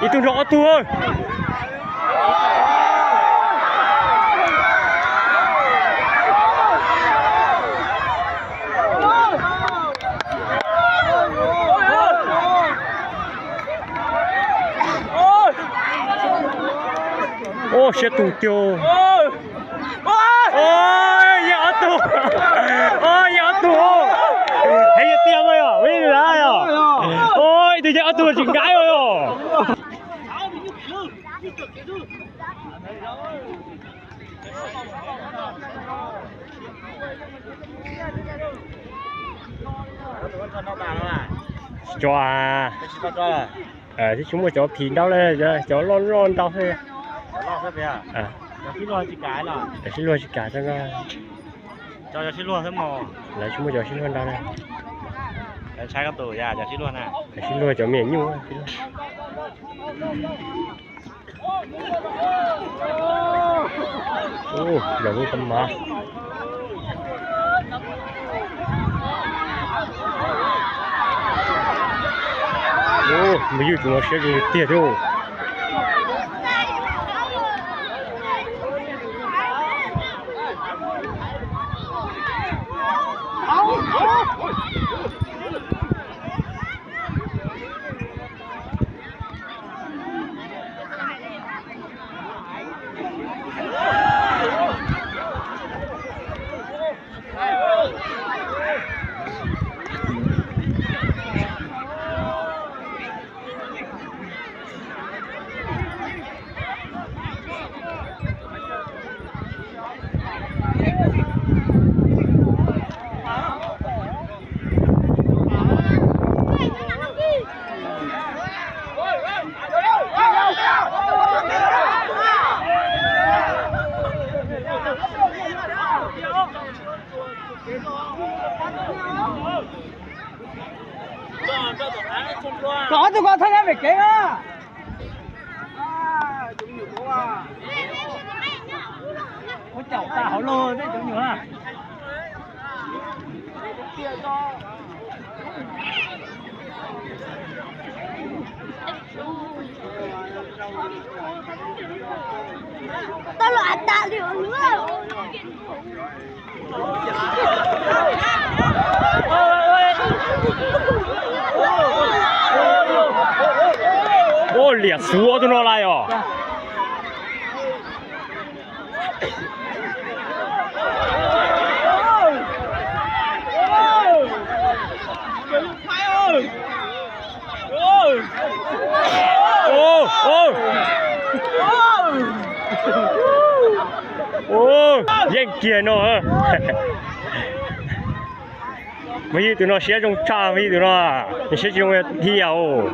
Ib tug nrog ob tug. Ua siab tus tiag. Yeej ob tug. Yeej ob tug. Heev tiag tiag yom, ib tug yog ob tug tsis nkaib yom. Cov, twb tsis muaj cov phim ntau li, cov loj loj ntau xwb. Cov sib luag tsis kam, lawv tsis muaj cov sib luag ntau li. Sib luag cov me nyuj. Los lub tau mas. Mus ywg tus no siab zoo li tiag thiab. Kom ob tug ko thaj nyob pem kev na. Ua caum tas hauv los tej cov nyuam. Tau los tas li. Ua liam xuv tus no lawm os. Yeej kiag no. Mus ywg tus no siab zoo tshaj, mus ywg tus no, nws siab tsis zoo thiab os.